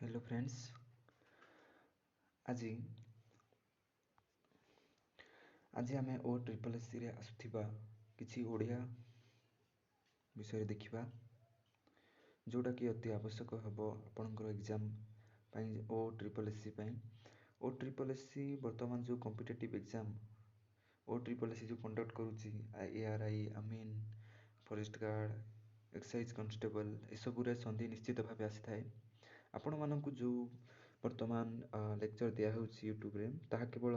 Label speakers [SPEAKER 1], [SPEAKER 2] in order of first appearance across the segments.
[SPEAKER 1] Hello friends, ଆଜି ଆଜି ଆମେ ଓ ଟ୍ରିପଲ୍ ଏସ୍ ସିରେ ଆସୁଥିବା କିଛି ଓଡ଼ିଆ ବିଷୟରେ ଦେଖିବା, ଯେଉଁଟାକି ଅତି ଆବଶ୍ୟକ ହେବ ଆପଣଙ୍କର ଏକ୍ଜାମ୍ ପାଇଁ, ଓ ଟ୍ରିପଲ୍ ଏସ୍ ସି ପାଇଁ। ଓ ଟ୍ରିପଲ୍ ଏସ୍ ସି ବର୍ତ୍ତମାନ ଯେଉଁ କମ୍ପିଟେଟିଭ୍ ଏକ୍ଜାମ୍ ଓ ଟ୍ରିପଲ୍ ଏସ୍ ସି ଯେଉଁ କଣ୍ଡକ୍ଟ କରୁଛି, ଏ ଆର୍ I, Amin, forest guard, excise constable, ଏସବୁରେ ସନ୍ଧି ନିଶ୍ଚିତ ଭାବେ ଆସିଥାଏ। ଆପଣମାନଙ୍କୁ ଯେଉଁ ବର୍ତ୍ତମାନ ଲେକ୍ଚର୍ ଦିଆହେଉଛି ୟୁଟ୍ୟୁବରେ, ତାହା କେବଳ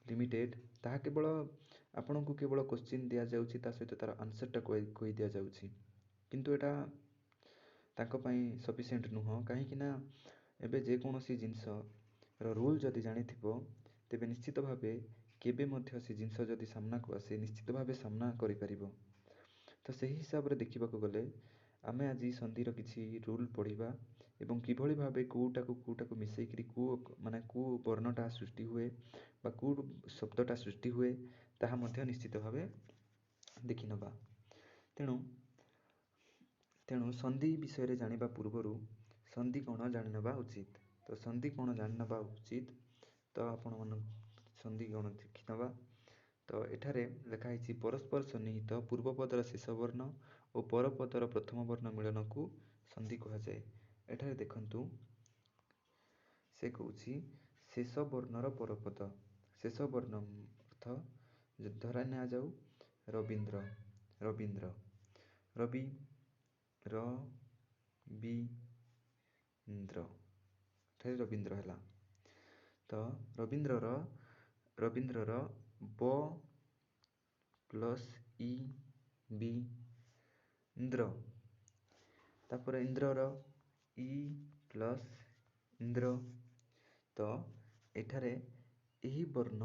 [SPEAKER 1] ଲିମିଟେଡ଼୍। ତାହା କେବଳ ଆପଣଙ୍କୁ କେବଳ କୋଶ୍ଚିନ୍ ଦିଆଯାଉଛି, ତା ସହିତ ତା'ର ଆନ୍ସର୍ଟା କହି ଦିଆଯାଉଛି, କିନ୍ତୁ ଏଇଟା ତାଙ୍କ ପାଇଁ ସଫିସିଏଣ୍ଟ ନୁହଁ। କାହିଁକିନା ଏବେ ଯେକୌଣସି ଜିନିଷର ରୁଲ୍ ଯଦି ଜାଣିଥିବ, ତେବେ ନିଶ୍ଚିତ ଭାବେ କେବେ ମଧ୍ୟ ସେ ଜିନିଷ ଯଦି ସାମ୍ନାକୁ ଆସେ, ନିଶ୍ଚିତ ଭାବେ ସାମ୍ନା କରିପାରିବ। ତ ସେହି ହିସାବରେ ଦେଖିବାକୁ ଗଲେ ଆମେ ଆଜି ସନ୍ଧିର କିଛି ରୁଲ୍ ପଢ଼ିବା ଏବଂ କିଭଳି ଭାବେ କେଉଁଟାକୁ କେଉଁଟାକୁ ମିଶାଇକିରି କେଉଁ ମାନେ କେଉଁ ବର୍ଣ୍ଣଟା ସୃଷ୍ଟି ହୁଏ ବା କେଉଁ ଶବ୍ଦଟା ସୃଷ୍ଟି ହୁଏ, ତାହା ମଧ୍ୟ ନିଶ୍ଚିତ ଭାବେ ଦେଖିନେବା। ତେଣୁ ସନ୍ଧି ବିଷୟରେ ଜାଣିବା ପୂର୍ବରୁ ସନ୍ଧି କ'ଣ ଜାଣିନେବା ଉଚିତ। ତ ସନ୍ଧି କ'ଣ ଜାଣିନେବା ଉଚିତ, ତ ଆପଣମାନଙ୍କୁ ସନ୍ଧି କ'ଣ ଦେଖିନେବା। ତ ଏଠାରେ ଲେଖା ହେଇଛି, ପରସ୍ପର ସନ୍ନିହିତ ପୂର୍ବପଦର ଶେଷ ବର୍ଣ୍ଣ ଓ ପରପଦର ପ୍ରଥମ ବର୍ଣ୍ଣ ମିଳନକୁ ସନ୍ଧି କୁହାଯାଏ। ଏଠାରେ ଦେଖନ୍ତୁ, ସେ କହୁଛି ଶେଷ ବର୍ଣ୍ଣର ପରପଦ। ଶେଷ ବର୍ଣ୍ଣ ଅର୍ଥ ଧରା ନିଆଯାଉ ରବୀନ୍ଦ୍ର, ରବୀନ୍ଦ୍ର, ରବି, ର ବି ଇନ୍ଦ୍ର। ଏଠାରେ ରବୀନ୍ଦ୍ର ହେଲା, ତ ରବୀନ୍ଦ୍ରର ବ ପ୍ଲସ୍ ଇ ବି ଇନ୍ଦ୍ର, ତାପରେ ଇନ୍ଦ୍ରର ଇ ପ୍ଲସ୍ ଇନ୍ଦ୍ର। ତ ଏଠାରେ ଏହି ବର୍ଣ୍ଣ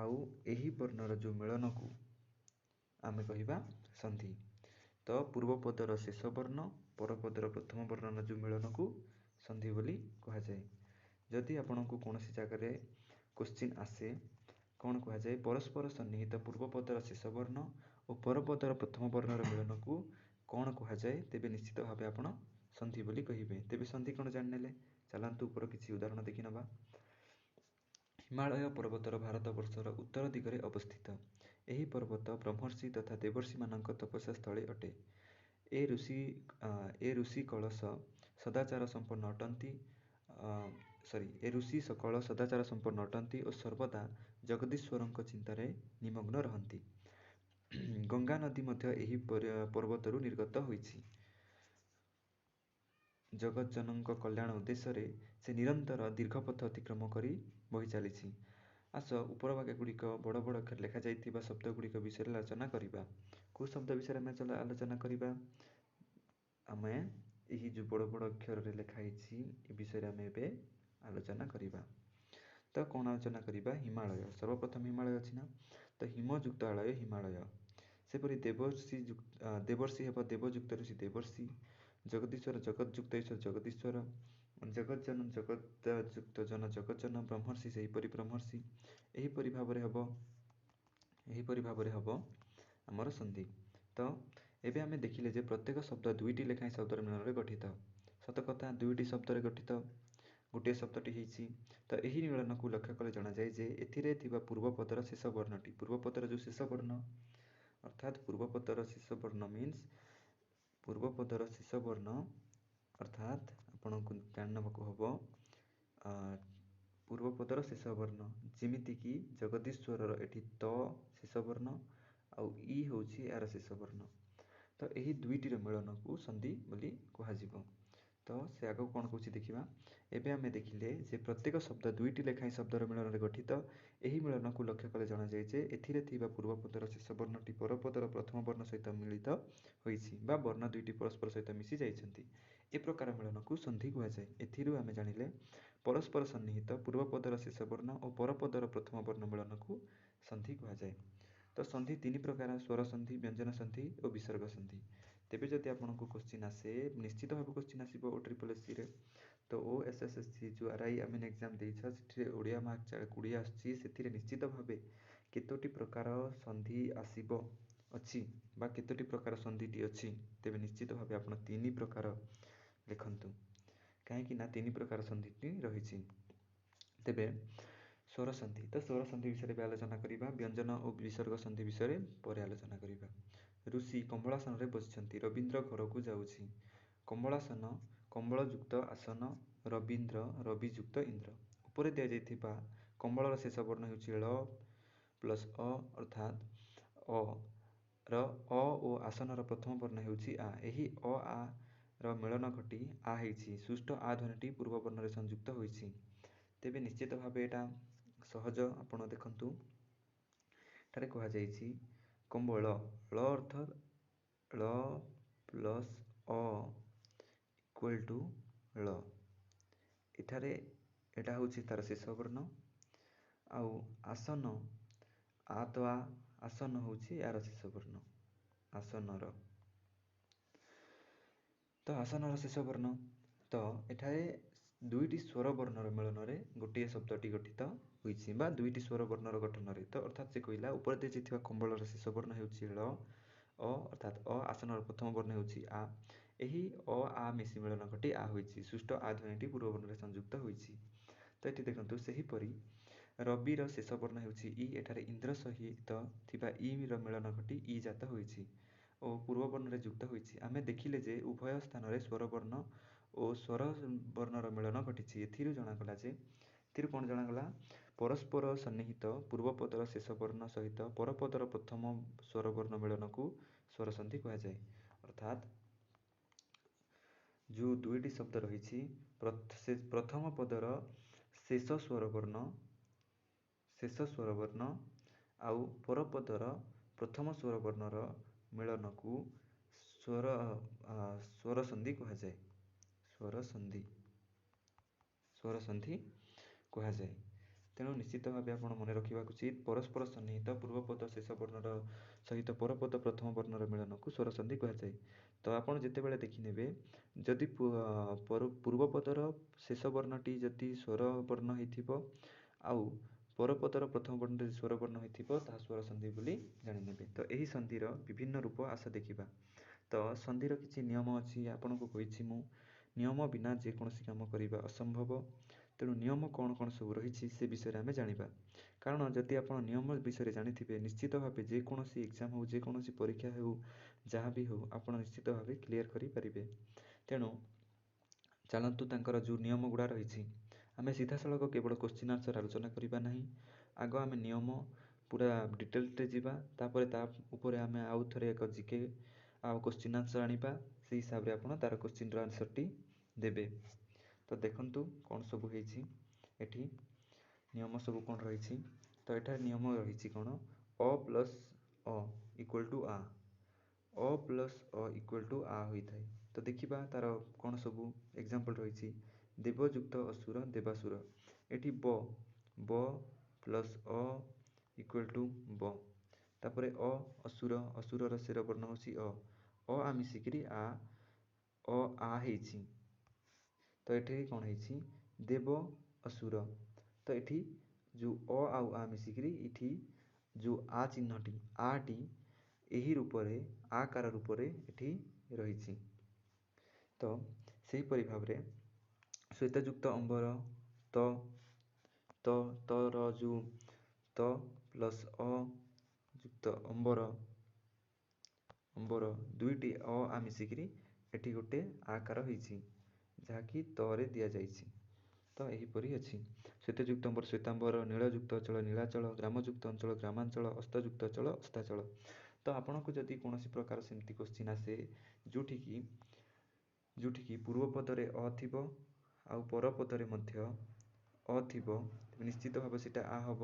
[SPEAKER 1] ଆଉ ଏହି ବର୍ଣ୍ଣର ଯେଉଁ ମିଳନକୁ ଆମେ କହିବା ସନ୍ଧି। ତ ପୂର୍ବପଦର ଶେଷ ବର୍ଣ୍ଣ, ପରପଦର ପ୍ରଥମ ବର୍ଣ୍ଣର ଯେଉଁ ମିଳନକୁ ସନ୍ଧି ବୋଲି କୁହାଯାଏ। ଯଦି ଆପଣଙ୍କୁ କୌଣସି ଜାଗାରେ କୋଶ୍ଚିନ୍ ଆସେ, କ'ଣ କୁହାଯାଏ? ପରସ୍ପର ସନ୍ନିହିତ ପୂର୍ବପଦର ଶେଷ ବର୍ଣ୍ଣ ଓ ପରପଦର ପ୍ରଥମ ବର୍ଣ୍ଣର ମିଳନକୁ କ'ଣ କୁହାଯାଏ? ତେବେ ନିଶ୍ଚିତ ଭାବେ ଆପଣ ସନ୍ଧି ବୋଲି କହିବେ। ତେବେ ସନ୍ଧି କ'ଣ ଜାଣିନେଲେ, ଚାଲନ୍ତୁ ଉପର କିଛି ଉଦାହରଣ ଦେଖିନେବା। ହିମାଳୟ ପର୍ବତର ଭାରତବର୍ଷର ଉତ୍ତର ଦିଗରେ ଅବସ୍ଥିତ। ଏହି ପର୍ବତ ବ୍ରହ୍ମର୍ଷି ତଥା ଦେବର୍ଷିମାନଙ୍କ ତପସ୍ୟା ସ୍ଥଳୀ ଅଟେ। ଏ ଋଷି କଳସ ସଦାଚାର ସମ୍ପନ୍ନ ଅଟନ୍ତି, ସରି, ଏ ଋଷି ସକଳ ସଦାଚାର ସମ୍ପନ୍ନ ଅଟନ୍ତି ଓ ସର୍ବଦା ଜଗଦୀଶ୍ୱରଙ୍କ ଚିନ୍ତାରେ ନିମଗ୍ନ ରହନ୍ତି। ଗଙ୍ଗା ନଦୀ ମଧ୍ୟ ଏହି ପର୍ବତରୁ ନିର୍ଗତ ହୋଇଛି। ଜଗତଜନଙ୍କ କଲ୍ୟାଣ ଉଦ୍ଦେଶ୍ୟରେ ସେ ନିରନ୍ତର ଦୀର୍ଘ ପଥ ଅତିକ୍ରମ କରି ବହି ଚାଲିଛି। ଆସ ଉପର ବାକ୍ୟ ଗୁଡ଼ିକ ବଡ଼ ବଡ଼ ଅକ୍ଷରରେ ଲେଖାଯାଇଥିବା ଶବ୍ଦ ଗୁଡ଼ିକ ବିଷୟରେ ଆଲୋଚନା କରିବା। କେଉଁ ଶବ୍ଦ ବିଷୟରେ ଆମେ ଆଲୋଚନା କରିବା? ଆମେ ଏହି ଯେଉଁ ବଡ଼ ବଡ଼ ଅକ୍ଷରରେ ଲେଖା ହେଇଛି, ଏ ବିଷୟରେ ଆମେ ଏବେ ଆଲୋଚନା କରିବା। ତ କ'ଣ ଆଲୋଚନା କରିବା? ହିମାଳୟ। ସର୍ବପ୍ରଥମେ ହିମାଳୟ ଅଛି ନା, ତ ହିମଯୁକ୍ତ ଆଳୟ ହିମାଳୟ। ସେପରି ଦେବର୍ଷି, ଦେବର୍ଷି ହେବ ଦେବଯୁକ୍ତ ଋଷି ଦେବର୍ଷି। ଜଗଦୀଶ୍ୱର, ଜଗତଯୁକ୍ତ ଈଶ୍ୱର ଜଗଦୀଶ୍ୱର। ଜଗତଜନ, ଜଗତଯୁକ୍ତ ଜନ ଜଗତଜନ। ବ୍ରହ୍ମର୍ଷି, ସେହିପରି ବ୍ରହ୍ମର୍ଷି। ଏହିପରି ଭାବରେ ହେବ, ଏହିପରି ଭାବରେ ହେବ ଆମର ସନ୍ଧି। ତ ଏବେ ଆମେ ଦେଖିଲେ ଯେ ପ୍ରତ୍ୟେକ ଶବ୍ଦ ଦୁଇଟି ଲେଖାଏଁ ଶବ୍ଦର ମିଳନରେ ଗଠିତ। ସତ କଥା, ଦୁଇଟି ଶବ୍ଦରେ ଗଠିତ ଗୋଟିଏ ଶବ୍ଦଟି ହେଇଛି। ତ ଏହି ମିଳନକୁ ଲକ୍ଷ୍ୟ କଲେ ଜଣାଯାଏ ଯେ ଏଥିରେ ଥିବା ପୂର୍ବପଦର ଶେଷ ବର୍ଣ୍ଣଟି, ପୂର୍ବପଦର ଯେଉଁ ଶେଷ ବର୍ଣ୍ଣ, ଅର୍ଥାତ୍ ପୂର୍ବପଦର ଶେଷ ବର୍ଣ୍ଣ ମିନ୍ସ ପୂର୍ବପଦର ଶେଷ ବର୍ଣ୍ଣ, ଅର୍ଥାତ୍ ଆପଣଙ୍କୁ ଜାଣିନେବାକୁ ହେବ ପୂର୍ବପଦର ଶେଷ ବର୍ଣ୍ଣ, ଯେମିତିକି ଜଗଦୀଶ୍ୱରର ଏଠି ତ ଶେଷ ବର୍ଣ୍ଣ ଆଉ ଇ ହେଉଛି ଏହାର ଶେଷ ବର୍ଣ୍ଣ। ତ ଏହି ଦୁଇଟିର ମିଳନକୁ ସନ୍ଧି ବୋଲି କୁହାଯିବ। ତ ସେ ଆଗକୁ କ'ଣ କହୁଛି ଦେଖିବା। ଏବେ ଆମେ ଦେଖିଲେ ଯେ ପ୍ରତ୍ୟେକ ଶବ୍ଦ ଦୁଇଟି ଲେଖାଏଁ ଶବ୍ଦର ମିଳନରେ ଗଠିତ। ଏହି ମିଳନକୁ ଲକ୍ଷ୍ୟ କଲେ ଜଣାଯାଏ ଯେ ଏଥିରେ ଥିବା ପୂର୍ବପଦର ଶେଷ ବର୍ଣ୍ଣଟି ପରପଦର ପ୍ରଥମ ବର୍ଣ୍ଣ ସହିତ ମିଳିତ ହୋଇଛି ବା ବର୍ଣ୍ଣ ଦୁଇଟି ପରସ୍ପର ସହିତ ମିଶି ଯାଇଛନ୍ତି। ଏ ପ୍ରକାର ମିଳନକୁ ସନ୍ଧି କୁହାଯାଏ। ଏଥିରୁ ଆମେ ଜାଣିଲେ ପରସ୍ପର ସନ୍ନିହିତ ପୂର୍ବପଦର ଶେଷ ବର୍ଣ୍ଣ ଓ ପରପଦର ପ୍ରଥମ ବର୍ଣ୍ଣ ମିଳନକୁ ସନ୍ଧି କୁହାଯାଏ। ତ ସନ୍ଧି ତିନି ପ୍ରକାର, ସ୍ୱର ସନ୍ଧି, ବ୍ୟଞ୍ଜନ ସନ୍ଧି ଓ ବିସର୍ଗ ସନ୍ଧି। ତେବେ ଯଦି ଆପଣଙ୍କୁ କୋଶ୍ଚିନ୍ ଆସେ, ନିଶ୍ଚିତ ଭାବେ କୋଶ୍ଚିନ୍ ଆସିବ ଓ ଟ୍ରିପଲ୍ ଏସ୍ ସିରେ, ତ ଓ ଏସ୍ ଏସ୍ ଏସ୍ ସି ଯେଉଁ ଆର୍ I ଅମିନ୍ ଏକ୍ଜାମ୍ ଦେଇଛ, ସେଥିରେ ଓଡ଼ିଆ ମାର୍କ 20 ଆସୁଛି, ସେଥିରେ ନିଶ୍ଚିତ ଭାବେ କେତୋଟି ପ୍ରକାର ସନ୍ଧି ଆସିବ ଅଛି ବା କେତୋଟି ପ୍ରକାର ସନ୍ଧିଟି ଅଛି? ତେବେ ନିଶ୍ଚିତ ଭାବେ ଆପଣ ତିନି ପ୍ରକାର ଲେଖନ୍ତୁ। କାହିଁକି ନା ତିନି ପ୍ରକାର ସନ୍ଧିଟି ରହିଛି। ତେବେ ସ୍ୱର ସନ୍ଧି, ତ ସ୍ୱର ସନ୍ଧି ବିଷୟରେ ବି ଆଲୋଚନା କରିବା। ବ୍ୟଞ୍ଜନ ଓ ବିସର୍ଗ ସନ୍ଧି ବିଷୟରେ ପରେ ଆଲୋଚନା କରିବା। ଋଷି କମ୍ବଳାସନରେ ବସିଛନ୍ତି। ରବୀନ୍ଦ୍ର ଘରକୁ ଯାଉଛି। କମ୍ବଳାସନ କମ୍ବଳଯୁକ୍ତ ଆସନ, ରବୀନ୍ଦ୍ର ରବିଯୁକ୍ତ ଇନ୍ଦ୍ର। ଉପରେ ଦିଆଯାଇଥିବା କମ୍ବଳର ଶେଷ ବର୍ଣ୍ଣ ହେଉଛି ଳ ପ୍ଲସ୍ ଅ, ଅର୍ଥାତ୍ ଅ ର ଅ ଓ ଆସନର ପ୍ରଥମ ବର୍ଣ୍ଣ ହେଉଛି ଆ। ଏହି ଅ ଆ ର ମିଳନ ଘଟି ଆ ହେଇଛି। ସୃଷ୍ଟ ଆ ଧ୍ୱନିଟି ପୂର୍ବ ବର୍ଣ୍ଣରେ ସଂଯୁକ୍ତ ହୋଇଛି। ତେବେ ନିଶ୍ଚିତ ଭାବେ ଏଇଟା ସହଜ। ଆପଣ ଦେଖନ୍ତୁ, ଏଠାରେ କୁହାଯାଇଛି କମ୍ବଳ, ଳ ଅର୍ଥ ଳ ପ୍ଲସ୍ ଅ ଇକ୍ୱାଲ୍ ଟୁ ଳ। ଏଠାରେ ଏଇଟା ହେଉଛି ତାର ଶେଷ ବର୍ଣ୍ଣ, ଆଉ ଆସନ ଆ ତ ଆ, ଆସନ ହେଉଛି ଏହାର ଶେଷ ବର୍ଣ୍ଣ ଆସନର। ତ ଆସନର ଶେଷ ବର୍ଣ୍ଣ, ତ ଏଠାରେ ଦୁଇଟି ସ୍ୱର ବର୍ଣ୍ଣର ମିଳନରେ ଗୋଟିଏ ଶବ୍ଦଟି ଗଠିତ ହୋଇଛି ବା ଦୁଇଟି ସ୍ୱର ବର୍ଣ୍ଣର ଗଠନରେ। ତ ଅର୍ଥାତ୍ ସେ କହିଲା ଉପରେ ଦିଆଯାଇଥିବା କମ୍ବଳର ଶେଷ ବର୍ଣ୍ଣ ହେଉଛି ଳ ଅ, ଅର୍ଥାତ୍ ଅ, ଆସନର ପ୍ରଥମ ବର୍ଣ୍ଣ ହେଉଛି ଆ। ଏହି ଅ ଆ ମିଶି ମିଳନ ଘଟି ଆ ହୋଇଛି। ସୃଷ୍ଟ ଆ ଧ୍ୱନିଟି ପୂର୍ବ ବର୍ଣ୍ଣରେ ସଂଯୁକ୍ତ ହୋଇଛି। ତ ଏଠି ଦେଖନ୍ତୁ, ସେହିପରି ରବିର ଶେଷ ବର୍ଣ୍ଣ ହେଉଛି ଇ। ଏଠାରେ ଇନ୍ଦ୍ର ସହିତ ଥିବା ଇ ର ମିଳନ ଘଟି ଇ ଜାତ ହୋଇଛି ଓ ପୂର୍ବ ବର୍ଣ୍ଣରେ ଯୁକ୍ତ ହୋଇଛି। ଆମେ ଦେଖିଲେ ଯେ ଉଭୟ ସ୍ଥାନରେ ସ୍ୱରବର୍ଣ୍ଣ ଓ ସ୍ୱର ବର୍ଣ୍ଣର ମିଳନ ଘଟିଛି। ଏଥିରୁ ଜଣାଗଲା ଯେ, ଏଥିରୁ କ'ଣ ଜଣାଗଲା? ପରସ୍ପର ସନ୍ନିହିତ ପୂର୍ବପଦର ଶେଷ ବର୍ଣ୍ଣ ସହିତ ପରପଦର ପ୍ରଥମ ସ୍ୱରବର୍ଣ୍ଣ ମିଳନକୁ ସ୍ୱରସନ୍ଧି କୁହାଯାଏ। ଅର୍ଥାତ୍ ଯେଉଁ ଦୁଇଟି ଶବ୍ଦ ରହିଛି, ସେ ପ୍ରଥମ ପଦର ଶେଷ ସ୍ୱରବର୍ଣ୍ଣ, ଶେଷ ସ୍ୱରବର୍ଣ୍ଣ ଆଉ ପରପଦର ପ୍ରଥମ ସ୍ୱରବର୍ଣ୍ଣର ମିଳନକୁ ସ୍ୱରସନ୍ଧି କୁହାଯାଏ। ସ୍ୱରସନ୍ଧି କୁହାଯାଏ। ତେଣୁ ନିଶ୍ଚିତ ଭାବେ ଆପଣ ମନେ ରଖିବାକୁ ଉଚିତ, ପରସ୍ପର ସନ୍ନିହିତ ପୂର୍ବପଦ ଶେଷ ବର୍ଣ୍ଣର ସହିତ ପରପଦ ପ୍ରଥମ ବର୍ଣ୍ଣର ମିଳନକୁ ସ୍ୱରସନ୍ଧି କୁହାଯାଏ। ତ ଆପଣ ଯେତେବେଳେ ଦେଖିନେବେ, ଯଦି ପୂର୍ବପଦର ଶେଷ ବର୍ଣ୍ଣଟି ଯଦି ସ୍ୱର ବର୍ଣ୍ଣ ହେଇଥିବ ଆଉ ପରପଦର ପ୍ରଥମ ବର୍ଣ୍ଣଟି ସ୍ୱରବର୍ଣ୍ଣ ହୋଇଥିବ, ତାହା ସ୍ୱରସନ୍ଧି ବୋଲି ଜାଣିନେବେ। ତ ଏହି ସନ୍ଧିର ବିଭିନ୍ନ ରୂପ ଆସ ଦେଖିବା। ତ ସନ୍ଧିର କିଛି ନିୟମ ଅଛି, ଆପଣଙ୍କୁ କହିଛି ମୁଁ, ନିୟମ ବିନା ଯେକୌଣସି କାମ କରିବା ଅସମ୍ଭବ। ତେଣୁ ନିୟମ କ'ଣ କ'ଣ ସବୁ ରହିଛି ସେ ବିଷୟରେ ଆମେ ଜାଣିବା, କାରଣ ଯଦି ଆପଣ ନିୟମ ବିଷୟରେ ଜାଣିଥିବେ, ନିଶ୍ଚିତ ଭାବେ ଯେକୌଣସି ଏକ୍ଜାମ୍ ହେଉ, ଯେକୌଣସି ପରୀକ୍ଷା ହେଉ, ଯାହା ବି ହେଉ, ଆପଣ ନିଶ୍ଚିତ ଭାବେ କ୍ଲିୟର୍ କରିପାରିବେ। ତେଣୁ ଚାଲନ୍ତୁ, ତାଙ୍କର ଯେଉଁ ନିୟମ ଗୁଡ଼ା ରହିଛି, ଆମେ ସିଧାସଳଖ କେବଳ କୋଶ୍ଚିନ୍ ଆନ୍ସର୍ ଆଲୋଚନା କରିବା ନାହିଁ। ଆଗ ଆମେ ନିୟମ ପୁରା ଡିଟେଲ୍ସରେ ଯିବା, ତାପରେ ତା ଉପରେ ଆମେ ଆଉ ଥରେ ଏକ ଜିକେ ଆଉ କୋଶ୍ଚିନ୍ ଆନ୍ସର୍ ଆଣିବା। ସେଇ ହିସାବରେ ଆପଣ ତା'ର କୋଶ୍ଚିନ୍ର ଆନ୍ସର୍ଟି ଦେବେ। ତ ଦେଖନ୍ତୁ କ'ଣ ସବୁ ହେଇଛି ଏଠି, ନିୟମ ସବୁ କ'ଣ ରହିଛି। ତ ଏଠାରେ ନିୟମ ରହିଛି କ'ଣ? ଅ ପ୍ଲସ୍ ଅ ଇକ୍ୱାଲ୍ ଟୁ ଆ, ଅ ପ୍ଲସ୍ ଅ ଇକ୍ୱାଲ୍ ଟୁ ଆ ହୋଇଥାଏ। ତ ଦେଖିବା ତା'ର କ'ଣ ସବୁ ଏକ୍ଜାମ୍ପଲ୍ ରହିଛି। ଦେବଯୁକ୍ତ ଅସୁର, ଦେବାସୁର। ଏଠି ବ, ବ ପ୍ଲସ୍ ଅ ଇକ୍ୱାଲ୍ ଟୁ ବ। ତାପରେ ଅ ଅସୁର, ଅସୁରର ଶେର ବର୍ଣ୍ଣ ହେଉଛି ଅ, ଅ ଆ ମିଶିକିରି ଆ, ଅ ଆ ହେଇଛି। ତ ଏଠି କ'ଣ ହେଇଛି? ଦେବ ଅସୁର। ତ ଏଠି ଯେଉଁ ଅ ଆଉ ଆ ମିଶିକିରି ଏଠି ଯେଉଁ ଆ ଚିହ୍ନଟି, ଆଟି ଏହି ରୂପରେ ଆକାର ରୂପରେ ଏଠି ରହିଛି। ତ ସେହିପରି ଭାବରେ ଶ୍ୱେତଯୁକ୍ତ ଅମ୍ବର, ତ ତ ତର ଯେଉଁ ତ ପ୍ଲସ୍ ଅ ଯୁକ୍ତ ଅମ୍ବର, ଅମ୍ବର ଦୁଇଟି ଅ ଆ ମିଶିକିରି ଏଠି ଗୋଟେ ଆକାର ହେଇଛି, ଯାହାକି ତରେ ଦିଆଯାଇଛି। ତ ଏହିପରି ଅଛି ଶ୍ୱେତଯୁକ୍ତ ଅମ୍ବର ଶ୍ୱେତାମ୍ବର, ନୀଳଯୁକ୍ତ ଅଚଳ ନୀଳାଚଳ, ଗ୍ରାମଯୁକ୍ତ ଅଞ୍ଚଳ ଗ୍ରାମାଞ୍ଚଳ, ଅସ୍ତଯୁକ୍ତ ଅଚଳ ଅସ୍ତାଚଳ। ତ ଆପଣଙ୍କୁ ଯଦି କୌଣସି ପ୍ରକାର ସେମିତି କୋଶ୍ଚିନ୍ ଆସେ ଯେଉଁଠିକି ପୂର୍ବପଦରେ ଅ ଥିବ ଆଉ ପରପଦରେ ମଧ୍ୟ ଅ ଥିବ, ତେବେ ନିଶ୍ଚିତ ଭାବେ ସେଇଟା ଆ ହେବ।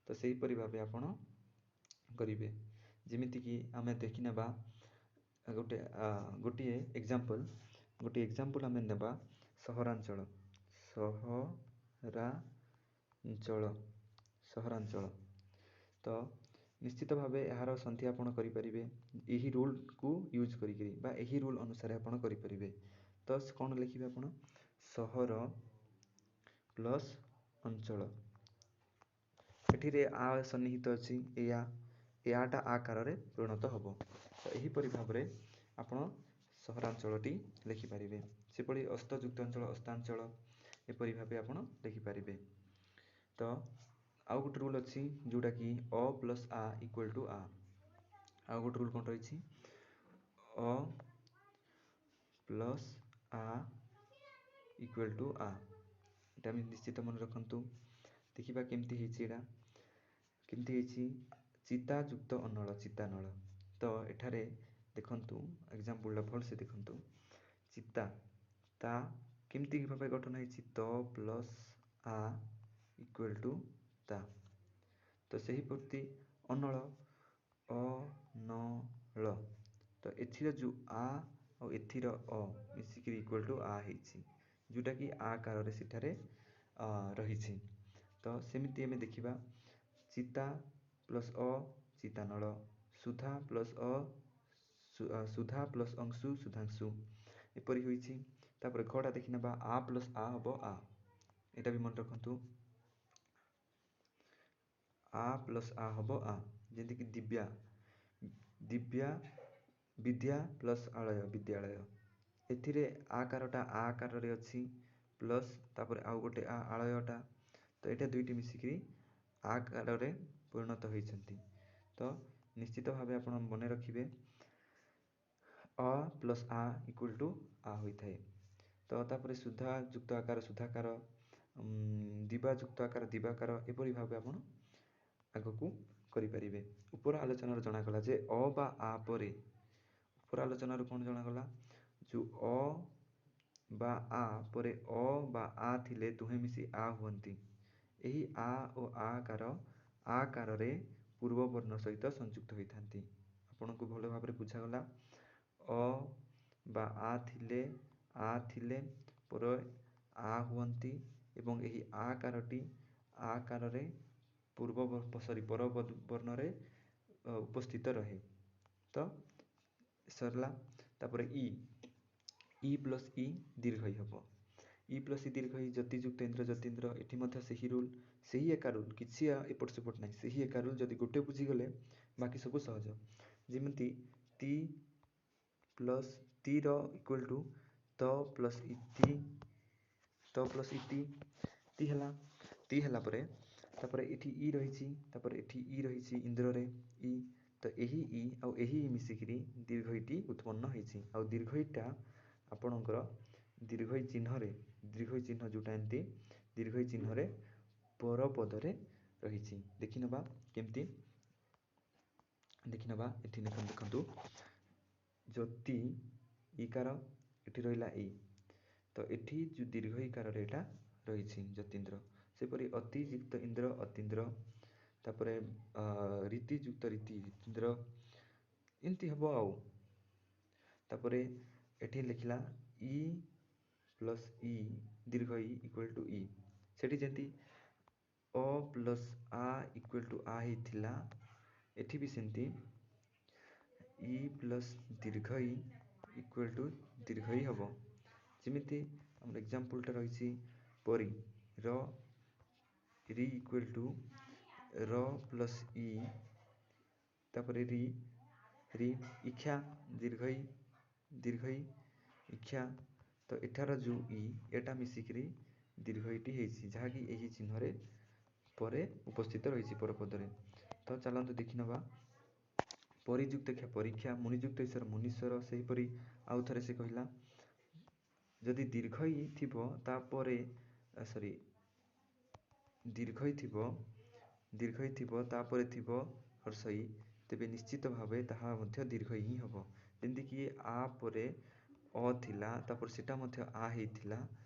[SPEAKER 1] ତ ସେହିପରି ଭାବେ ଆପଣ କରିବେ। ଯେମିତିକି ଆମେ ଦେଖିନେବା ଗୋଟେ ଗୋଟିଏ ଏକ୍ଜାମ୍ପଲ୍, ଗୋଟିଏ ଏକ୍ଜାମ୍ପଲ୍ ଆମେ ନେବା ସହରାଞ୍ଚଳ, ସହରାଞ୍ଚଳ, ସହରାଞ୍ଚଳ। ତ ନିଶ୍ଚିତ ଭାବେ ଏହାର ସନ୍ଧି ଆପଣ କରିପାରିବେ ଏହି ରୁଲ୍କୁ ୟୁଜ୍ କରିକିରି ବା ଏହି ରୁଲ୍ ଅନୁସାରେ ଆପଣ କରିପାରିବେ। ତ କ'ଣ ଲେଖିବେ ଆପଣ? ସହର ପ୍ଲସ୍ ଅଞ୍ଚଳ। ଏଠିରେ ଆ ସନ୍ନିହିତ ଅଛି, ଏ ଆ, ଏ ଆଟା ଆକାରରେ ପରିଣତ ହେବ। ତ ଏହିପରି ଭାବରେ ଆପଣ ସହରାଞ୍ଚଳଟି ଲେଖିପାରିବେ। ସେପରି ଅସ୍ତଯୁକ୍ତ ଅଞ୍ଚଳ ଅସ୍ତାଞ୍ଚଳ, ଏପରି ଭାବେ ଆପଣ ଲେଖିପାରିବେ। ତ ଆଉ ଗୋଟେ ରୁଲ୍ ଅଛି ଯେଉଁଟାକି ଅ ପ୍ଲସ୍ ଆ ଇକ୍ୱାଲ୍ ଟୁ ଆ। ଆଉ ଗୋଟେ ରୁଲ୍ କ'ଣ ରହିଛି? ଅ ପ୍ଲସ୍ ଆ ଇକ୍ୱାଲ୍ ଟୁ ଆ। ଏଇଟା ଆମେ ନିଶ୍ଚିତ ମନେ ରଖନ୍ତୁ। ଦେଖିବା କେମିତି ହେଇଛି ଏଇଟା, କେମିତି ହେଇଛି। ଚିତା ଯୁକ୍ତ ଅନଳ, ଚିତାନଳ। ତ ଏଠାରେ ଦେଖନ୍ତୁ ଏକ୍ଜାମ୍ପଲ୍ଟା ଭଲସେ ଦେଖନ୍ତୁ। ଚିତା ତା କେମିତି ଭାବେ ଗଠନ ହେଇଛି? ତ ପ୍ଲସ୍ ଆ ଇକ୍ୱାଲ୍ ଟୁ ତା। ତ ସେହିପରି ଅନଳ, ଅ ନ ଳ, ତ ଏଥିର ଯେଉଁ ଆ ଆଉ ଏଥିର ଅ ମିଶିକିରି ଇକ୍ୱାଲ୍ ଟୁ ଆ ହେଇଛି, ଯେଉଁଟାକି ଆ କାରରେ ସେଠାରେ ରହିଛି। ତ ସେମିତି ଆମେ ଦେଖିବା ଚିତା ପ୍ଲସ୍ ଅ ଚିତାନଳ, ସୁଧା ପ୍ଲସ୍ ଅ ସୁଧା ପ୍ଲସ୍ ଅଂଶୁ ସୁଧାଂଶୁ, ଏପରି ହୋଇଛି। ତାପରେ ଘଟା ଦେଖିନେବା, ଆ ପ୍ଲସ୍ ଆ ହେବ ଆ। ଏଇଟା ବି ମନେ ରଖନ୍ତୁ, ଆ ପ୍ଲସ୍ ଆ ହେବ ଆ। ଯେମିତିକି ଦିବ୍ୟା, ଦିବ୍ୟା ବିଦ୍ୟା ପ୍ଲସ୍ ଆଳୟ ବିଦ୍ୟାଳୟ। ଏଥିରେ ଆକାରଟା ଆ ଆକାରରେ ଅଛି, ପ୍ଲସ୍ ତାପରେ ଆଉ ଗୋଟେ ଆ ଆଳୟଟା, ତ ଏଇଟା ଦୁଇଟି ମିଶିକିରି ଆକାରରେ ପରିଣତ ହୋଇଛନ୍ତି। ତ ନିଶ୍ଚିତ ଭାବେ ଆପଣ ମନେ ରଖିବେ ଅ ପ୍ଲସ୍ ଆ ଇକ୍ୱାଲ୍ ଟୁ ଆ ହୋଇଥାଏ। ତ ତାପରେ ସୁଧା ଯୁକ୍ତ ଆକାର ସୁଧାକାର, ଦିବା ଯୁକ୍ତ ଆକାର ଦିବାକାର, ଏପରି ଭାବେ ଆପଣ ଆଗକୁ କରିପାରିବେ। ଉପର ଆଲୋଚନାରୁ ଜଣାଗଲା ଯେ ଅ ବା ଆ ପରେ, ଉପର ଆଲୋଚନାରୁ କ'ଣ ଜଣାଗଲା? ଯେଉଁ ଅ ବା ଆ ପରେ ଅ ବା ଆ ଥିଲେ ଦୁହେଁ ମିଶି ଆ ହୁଅନ୍ତି। ଏହି ଆ ଓ ଆକାର ଆକାରରେ ପୂର୍ବ ବର୍ଣ୍ଣ ସହିତ ସଂଯୁକ୍ତ ହୋଇଥାନ୍ତି। ଆପଣଙ୍କୁ ଭଲ ଭାବରେ ବୁଝାଗଲା। ଅ ବା ଆ ଥିଲେ, ଆ ଥିଲେ ପରେ ଆ ହୁଅନ୍ତି ଏବଂ ଏହି ଆକାରଟି ଆକାରରେ ପୂର୍ବ ସରି ପର ବର୍ଣ୍ଣରେ ଉପସ୍ଥିତ ରହେ। ତ ସରିଲା। ତାପରେ ଇ, ଇ ପ୍ଲସ୍ ଇ ଦୀର୍ଘ ଇ ହେବ। ଇ ପ୍ଲସ୍ ଇ ଦୀର୍ଘ ଇ, ଯତିଯୁକ୍ତ ଇନ୍ଦ୍ର ଯତୀନ୍ଦ୍ର। ଏଠି ମଧ୍ୟ ସେହି ରୁଲ୍, ସେହି ଏକା ରୁଲ୍, କିଛି ଏପଟ ସେପଟ ନାହିଁ, ସେହି ଏକା ରୁଲ୍। ଯଦି ଗୋଟେ ବୁଝିଗଲେ ବାକି ସବୁ ସହଜ। ଯେମିତି ତି ପ୍ଲସ୍ ତିର ଇକ୍ୱାଲ୍ ଟୁ ତ ପ୍ଲସ୍ ଇତି, ତ ପ୍ଲସ୍ ଇତି, ତି ହେଲା। ତି ହେଲା ପରେ ତାପରେ ଏଠି ଇ ରହିଛି, ତାପରେ ଏଠି ଇ ରହିଛି ଇନ୍ଦ୍ରରେ ଇ। ତ ଏହି ଇ ଆଉ ଏହି ଇ ମିଶିକିରି ଦୀର୍ଘ ଇଟି ଉତ୍ପନ୍ନ ହେଇଛି। ଆଉ ଦୀର୍ଘ ଇଟା ଆପଣଙ୍କର ଦୀର୍ଘ ଇ ଚିହ୍ନରେ, ଦୀର୍ଘ ଇ ଚିହ୍ନ ଯେଉଁଟା ଏମିତି ଦୀର୍ଘ ଇ ଚିହ୍ନରେ ପରପଦରେ ରହିଛି। ଦେଖିନେବା କେମିତି, ଦେଖିନେବା। ଏଠି ଦେଖନ୍ତୁ ଜ୍ୟୋତି ଇକାର ଏଠି ରହିଲା ଇ, ତ ଏଠି ଯେଉଁ ଦୀର୍ଘ ଇକାରରେ ଏଇଟା ରହିଛି ଯତୀନ୍ଦ୍ର। ସେପରି ଅତିଯୁକ୍ତ ଇନ୍ଦ୍ର ଅତୀନ୍ଦ୍ର, ତାପରେ ରୀତିଯୁକ୍ତ ରୀତି ରୀତୀନ୍ଦ୍ର, ଏମିତି ହେବ ଆଉ। ତାପରେ ଏଠି ଲେଖିଲା ଇ ପ୍ଲସ୍ ଇ ଦୀର୍ଘ ଇ ଇକ୍ୱାଲ୍ ଟୁ ଇ। ସେଠି ଯେମିତି ଅ ପ୍ଲସ୍ ଆ ଇକ୍ୱାଲ୍ ଟୁ ଆ ହେଇଥିଲା, ଏଠି ବି ସେମିତି ଇ ପ୍ଲସ୍ ଦୀର୍ଘ ଇ ଇକ୍ୱାଲ୍ ଟୁ ଦୀର୍ଘ ଇ ହେବ। ଯେମିତି ଆମର ଏକ୍ଜାମ୍ପଲ୍ଟା ରହିଛି ପରି, ର ରି ଇକ୍ୱାଲ୍ ଟୁ ର ପ୍ଲସ୍ ଇ, ତାପରେ ରି ରି ଇକ୍ଷା ଦୀର୍ଘ ଇ ଦୀର୍ଘ ଇ ଇକ୍ଷା। ତ ଏଠାର ଯେଉଁ ଇ ଏଟା ମିଶିକିରି ଦୀର୍ଘ ଇଟି ହେଇଛି, ଯାହାକି ଏହି ଚିହ୍ନରେ ପରେ ଉପସ୍ଥିତ ରହିଛି ପରପଦରେ। ତ ଚାଲନ୍ତୁ ଦେଖିନେବା ପରିଯୁକ୍ତ କ୍ଷା ପରୀକ୍ଷା, ମୁନିଯୁକ୍ତ ଈଶ୍ୱର ମୁନୀଶ୍ୱର। ସେହିପରି ଆଉ ଥରେ ସେ କହିଲା ଯଦି ଦୀର୍ଘ ଇ ଥିବ ତାପରେ ସରି ଦୀର୍ଘ ଇ ଥିବ, ଦୀର୍ଘ ଇ ଥିବ ତାପରେ ଥିବ ହର୍ଷ ଇ, ତେବେ ନିଶ୍ଚିତ ଭାବେ ତାହା ମଧ୍ୟ ଦୀର୍ଘ ଇ ହିଁ ହେବ। ଯେମିତିକି ଆ ପରେ ଅ ଥିଲା, ତାପରେ ସେଟା ମଧ୍ୟ ଆ ହେଇଥିଲା,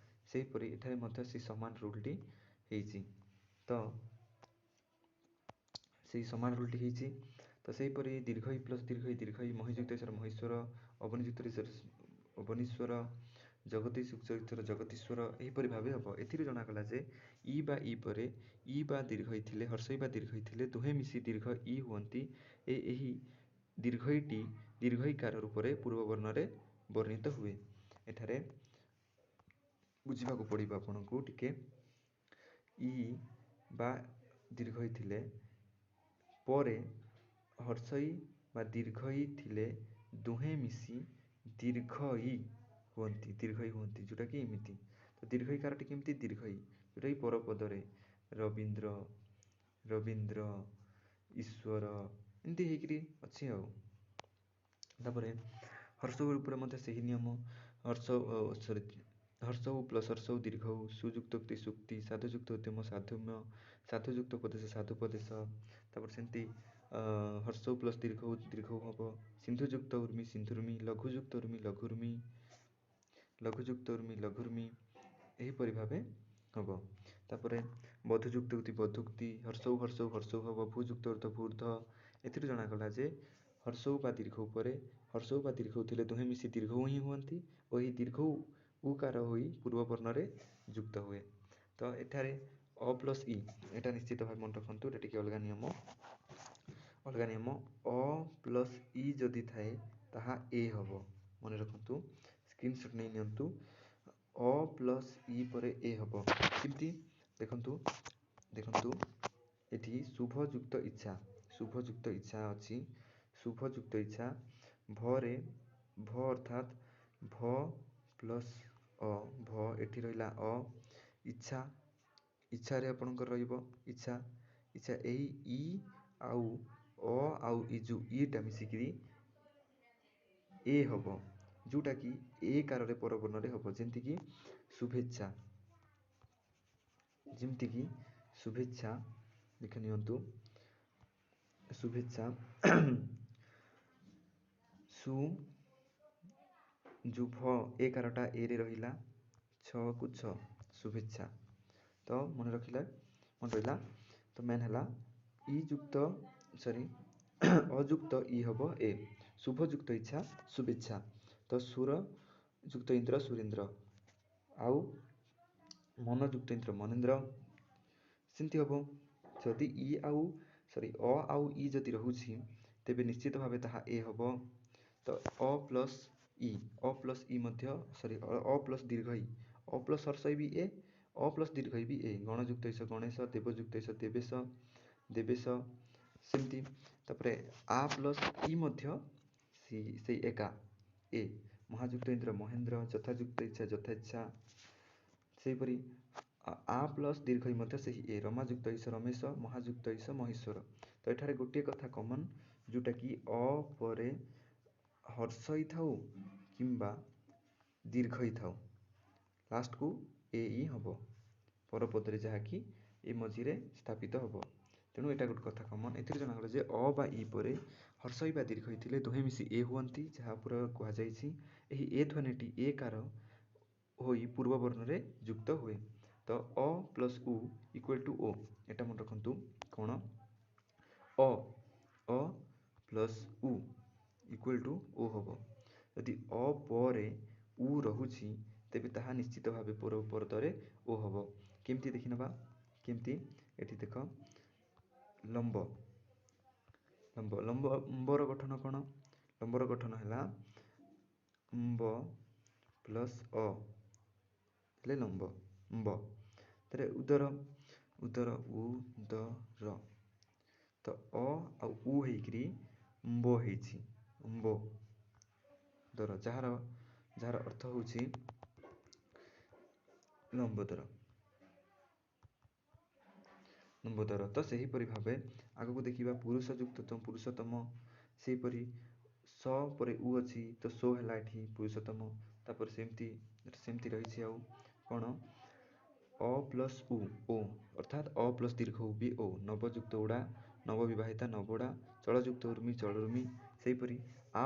[SPEAKER 1] ସେହିପରି ଏଠାରେ ମଧ୍ୟ ସେ ସମାନ ରୁଲ୍ଟି ହେଇଛି। ତ ସେଇ ସମାନ ରୁଲ୍ଟି ହେଇଛି। ତ ସେହିପରି ଦୀର୍ଘ ଇ ପ୍ଲସ୍ ଦୀର୍ଘ ଇ ଦୀର୍ଘ ଇ, ମହିଯୁକ୍ତ ଈଶ୍ୱର ମହେଶ୍ୱର, ଅବନୀଯୁକ୍ତ ଈଶ୍ୱର ଅବନୀଶ୍ୱର, ଜଗତୀଯୁକ୍ତ ଈଶ୍ୱର ଜଗତୀଶ୍ୱର, ଏହିପରି ଭାବେ ହେବ। ଏଥିରୁ ଜଣାଗଲା ଯେ ଇ ବା ଇ ପରେ ଇ ବା ଦୀର୍ଘ ଇ ଥିଲେ, ହର୍ଷ ଇ ବା ଦୀର୍ଘ ଇ ଥିଲେ ଦୁହେଁ ମିଶି ଦୀର୍ଘ ଇ ହୁଅନ୍ତି। ଏହି ଦୀର୍ଘ ଇଟି ଦୀର୍ଘ ଇକାର ରୂପରେ ପୂର୍ବବର୍ଣ୍ଣରେ ବର୍ଣ୍ଣିତ ହୁଏ। ଏଠାରେ ବୁଝିବାକୁ ପଡ଼ିବ ଆପଣଙ୍କୁ ଟିକେ। ଇ ବା ଦୀର୍ଘ ଇ ଥିଲେ ପରେ ହର୍ଷ ଇ ବା ଦୀର୍ଘ ଇ ଥିଲେ ଦୁହେଁ ମିଶି ଦୀର୍ଘ ଇ ହୁଅନ୍ତି, ଦୀର୍ଘଇ ହୁଅନ୍ତି, ଯେଉଁଟାକି ଏମିତି। ତ ଦୀର୍ଘଇକାରଟି କେମିତି? ଦୀର୍ଘଇ ଯେଉଁଟାକି ପରପଦରେ ରବୀନ୍ଦ୍ର, ରବୀନ୍ଦ୍ର, ଈଶ୍ୱର, ଏମିତି ହେଇକିରି ଅଛି ଆଉ। ତାପରେ ହର୍ଷ ଉପରେ ମଧ୍ୟ ସେହି ନିୟମ। ହର୍ଷ ସରି ହର୍ଷ ପ୍ଲସ୍ ହର୍ଷ ଦୀର୍ଘ, ସୁଯୁକ୍ତ ଉକ୍ତି ସୁକ୍ତି, ସାଧୁଯୁକ୍ତ ଉଦ୍ୟମ ସାଧୁମ୍ୟ, ସାଧୁଯୁକ୍ତ ଉପଦେଶ ସାଧୁପଦେଶ। ତାପରେ ସେମିତି ହର୍ଷ ପ୍ଲସ୍ ଦୀର୍ଘ ଦୀର୍ଘ ହେବ। ସିନ୍ଧୁଯୁକ୍ତ ଉର୍ମି ସିନ୍ଧୁର୍ମି, ଲଘୁଯୁକ୍ତ ଉର୍ମି ଲଘୁର୍ମି, ଲଘୁଯୁକ୍ତ ଉର୍ମି ଲଘୁର୍ମି, ଏହିପରି ଭାବେ ହେବ। ତାପରେ ବଧୁଯୁକ୍ତ ଉକ୍ତି ବଧୁକ୍ତି, ହର୍ଷଉ ହର୍ଷଉ ହର୍ଷଉ ହେବ, ଭୂଯୁକ୍ତ ଉର୍ଦ୍ଧ ଭୂର୍ଦ୍ଧ। ଏଥିରୁ ଜଣାଗଲା ଯେ ହର୍ଷଉ ବା ଦୀର୍ଘ ଉପରେ ହର୍ଷଉ ବା ଦୀର୍ଘ ଥିଲେ ଦୁହେଁ ମିଶି ଦୀର୍ଘ ହିଁ ହୁଅନ୍ତି ଓ ଏହି ଦୀର୍ଘ ଉକାର ହୋଇ ପୂର୍ବ ବର୍ଣ୍ଣରେ ଯୁକ୍ତ ହୁଏ। ତ ଏଠାରେ ଅ ପ୍ଲସ୍ ଇ, ଏଇଟା ନିଶ୍ଚିତ ଭାବେ ମନେ ରଖନ୍ତୁ, ଏଇଟା ଟିକେ ଅଲଗା ନିୟମ, ଅଲଗା ନିୟମ। ଅ ପ୍ଲସ୍ ଇ ଯଦି ଥାଏ ତାହା ଏ ହେବ, ମନେ ରଖନ୍ତୁ, ସ୍କ୍ରିନସଟ୍ ନେଇ ନିଅନ୍ତୁ। ଅ ପ୍ଲସ୍ ଇ ପରେ ଏ ହେବ କେମିତି? ଦେଖନ୍ତୁ, ଦେଖନ୍ତୁ ଏଠି ଶୁଭଯୁକ୍ତ ଇଚ୍ଛା, ଶୁଭଯୁକ୍ତ ଇଚ୍ଛା ଅଛି। ଶୁଭଯୁକ୍ତ ଇଚ୍ଛା ଭରେ ଭ ଅର୍ଥାତ୍ ଭ ପ୍ଲସ୍ ଅ, ଭ ଏଠି ରହିଲା ଅ, ଇଚ୍ଛା, ଇଚ୍ଛାରେ ଆପଣଙ୍କର ରହିବ ଇଚ୍ଛା, ଇଚ୍ଛା ଏଇ ଇ ଆଉ ଅ ଆଉ ଇ ଯେଉଁ ଇଟା ମିଶିକିରି ଏ ହେବ, ଯେଉଁଟାକି ଏ କାରରେ ପରବର୍ଣ୍ଣରେ ହେବ। ଯେମିତିକି ଶୁଭେଚ୍ଛା, ଯେମିତିକି ଶୁଭେଚ୍ଛା ଦେଖି ନିଅନ୍ତୁ, ଶୁଭେଚ୍ଛା ସୁ ଯେଉଁ ଭ ଏ କାରଟା ଏରେ ରହିଲା, ଛଅକୁ ଛଅ ଶୁଭେଚ୍ଛା। ତ ମନେ ରଖିଲେ, ମନେ ରହିଲା। ତ ମେନ୍ ହେଲା ଇ ଯୁକ୍ତ ସରି ଅଯୁକ୍ତ ଇ ହେବ ଏ, ଶୁଭଯୁକ୍ତ ଇଚ୍ଛା ଶୁଭେଚ୍ଛା। ତ ସୁର ଯୁକ୍ତ ଇନ୍ଦ୍ର ସୁରେନ୍ଦ୍ର, ଆଉ ମନଯୁକ୍ତ ଇନ୍ଦ୍ର ମନେନ୍ଦ୍ର, ସେମିତି ହେବ। ଯଦି ଇ ଆଉ ସରି ଅ ଆଉ ଇ ଯଦି ରହୁଛି ତେବେ ନିଶ୍ଚିତ ଭାବେ ତାହା ଏ ହେବ। ତ ଅ ପ୍ଲସ୍ ଇ, ଅ ପ୍ଲସ୍ ଇ ମଧ୍ୟ ସରି ଅ ପ୍ଲସ୍ ଦୀର୍ଘ ଇ, ଅ ପ୍ଲସ୍ ହର୍ଷ ଇ ବି ଏ, ଅ ପ୍ଲସ୍ ଦୀର୍ଘ ଇ ବି ଏ। ଗଣଯୁକ୍ତ ଇସ ଗଣେଶ, ଦେବଯୁକ୍ତ ଇସ ଦେବେଶ, ଦେବେଶ, ସେମିତି। ତାପରେ ଆ ପ୍ଲସ୍ ଇ ମଧ୍ୟ ସେଇ ଏକା ଏ। ମହାଯୁକ୍ତ ଇନ୍ଦ୍ର ମହେନ୍ଦ୍ର, ଯଥାଯୁକ୍ତ ଇଚ୍ଛା ଯଥେଚ୍ଛା। ସେହିପରି ଆ ପ୍ଲସ୍ ଦୀର୍ଘ ଇ ମଧ୍ୟ ସେହି ଏ। ରମାଯୁକ୍ତ ଇସ ରମେଶ, ମହାଯୁକ୍ତ ଇସ ମହେଶ୍ୱର। ତ ଏଠାରେ ଗୋଟିଏ କଥା କମନ୍, ଯେଉଁଟାକି ଅ ପରେ ହର୍ଷ ଇ ଥାଉ କିମ୍ବା ଦୀର୍ଘ ଇ ଥାଉ, ଲାଷ୍ଟକୁ ଏ ଇ ହେବ ପରପଦରେ, ଯାହାକି ଏ ମଝିରେ ସ୍ଥାପିତ ହେବ। ତେଣୁ ଏଇଟା ଗୋଟେ କଥା କମନ୍। ଏଥିରୁ ଜଣାଗଲା ଯେ ଅ ବା ଇ ପରେ ହର୍ଷ ଇ ବା ଦୀର୍ଘ ଇ ଥିଲେ ଦୁହେଁ ମିଶି ଏ ହୁଅନ୍ତି, ଯାହା ଉପରେ କୁହାଯାଇଛି। ଏହି ଏ ଧ୍ୱନିଟି ଏ କାର ହୋଇ ପୂର୍ବ ବର୍ଣ୍ଣରେ ଯୁକ୍ତ ହୁଏ। ତ ଅ ପ୍ଲସ୍ ଉ ଇକ୍ୱାଲ୍ ଟୁ ଓ, ଏଇଟା ମନେ ରଖନ୍ତୁ। କ'ଣ? ଅ, ଅ ପ୍ଲସ୍ ଉ ଇକ୍ୱାଲ୍ ଟୁ ଓ ହେବ। ଯଦି ଅ ପରେ ଉ ରହୁଛି ତେବେ ତାହା ନିଶ୍ଚିତ ଭାବେ ପରପଦରେ ଓ ହେବ। କେମିତି ଦେଖିନେବା? କେମିତି? ଏଠି ଦେଖ, ଲମ୍ବ, ଲମ୍ବ, ଲମ୍ବ, ଲମ୍ବର ଗଠନ କ'ଣ? ଲମ୍ବର ଗଠନ ହେଲା ମ୍ବ ପ୍ଲସ୍ ଅ ହେଲେ ଲମ୍ବ, ମ୍ବ। ତାରେ ଉଦର, ଉଦର ଉ ଦ ର, ତ ଅ ଆଉ ଉ ହେଇକିରି ମ୍ବ ହେଇଛି, ମ୍ବ ଦର, ଯାହାର ଯାହାର ଅର୍ଥ ହେଉଛି ଲମ୍ବୋଦର, ଲମ୍ବୋଦର। ତ ସେହିପରି ଭାବେ ଆଗକୁ ଦେଖିବା ପୁରୁଷ ଯୁକ୍ତ ପୁରୁଷୋତ୍ତମ। ସେହିପରି ସ ପରେ ଉ ଅଛି, ତ ସୋ ହେଲା ଏଠି ପୁରୁଷୋତ୍ତମ। ତାପରେ ସେମିତି ସେମିତି ରହିଛି ଆଉ କ'ଣ? ଅ ପ୍ଲସ୍ ଉ ଓ, ଅର୍ଥାତ୍ ଅ ପ୍ଲସ୍ ଦୀର୍ଘ ଉ ବି ଓ। ନବଯୁକ୍ତ ଉଡ଼ା ନବବିବାହିତା ନବୋଡ଼ା, ଚଳଯୁକ୍ତ ଉର୍ମି ଚଳୁର୍ମି। ସେହିପରି ଆ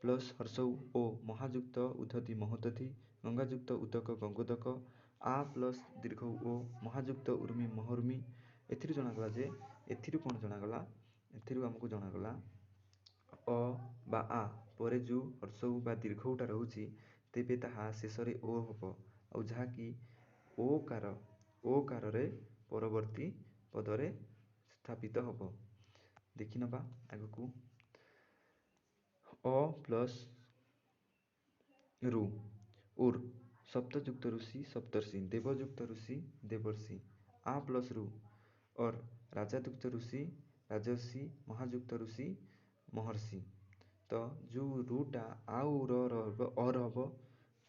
[SPEAKER 1] ପ୍ଲସ୍ ହର୍ଷ ଉ ଓ, ମହାଯୁକ୍ତ ଉଦ୍ଧତି ମହୋଦଧି, ଗଙ୍ଗାଯୁକ୍ତ ଉଦକ ଗଙ୍ଗୋଦକ। ଆ ପ୍ଲସ୍ ଦୀର୍ଘ ଉ ଓ, ମହାଯୁକ୍ତ ଉର୍ମି ମହୋର୍ମି। ଏଥିରୁ ଜଣାଗଲା ଯେ, ଏଥିରୁ କ'ଣ ଜଣାଗଲା? ଏଥିରୁ ଆମକୁ ଜଣାଗଲା ଅ ବା ଆ ପରେ ଯେଉଁ ହର୍ଷ ଉ ବା ଦୀର୍ଘ ଉଟା ରହୁଛି ତେବେ ତାହା ଶେଷରେ ଓ ହେବ, ଆଉ ଯାହାକି ଓ କାର, ଓ କାରରେ ପରବର୍ତ୍ତୀ ପଦରେ ସ୍ଥାପିତ ହେବ। ଦେଖିନେବା ଆଗକୁ। ଅ ପ୍ଲସ୍ ରୁ ଉର୍, ସପ୍ତଯୁକ୍ତ ଋଷି ସପ୍ତର୍ଷି, ଦେବଯୁକ୍ତ ଋଷି ଦେବର୍ଷି। ଆ ପ୍ଲସ୍ ରୁ ଅର୍, ରାଜାଯୁକ୍ତ ଋଷି ରାଜର୍ଷି, ମହାଯୁକ୍ତ ଋଷି ମହର୍ଷି। ତ ଯେଉଁ ରୁଟା ଆଉ ର ହେବ, ଅର୍ ହେବ,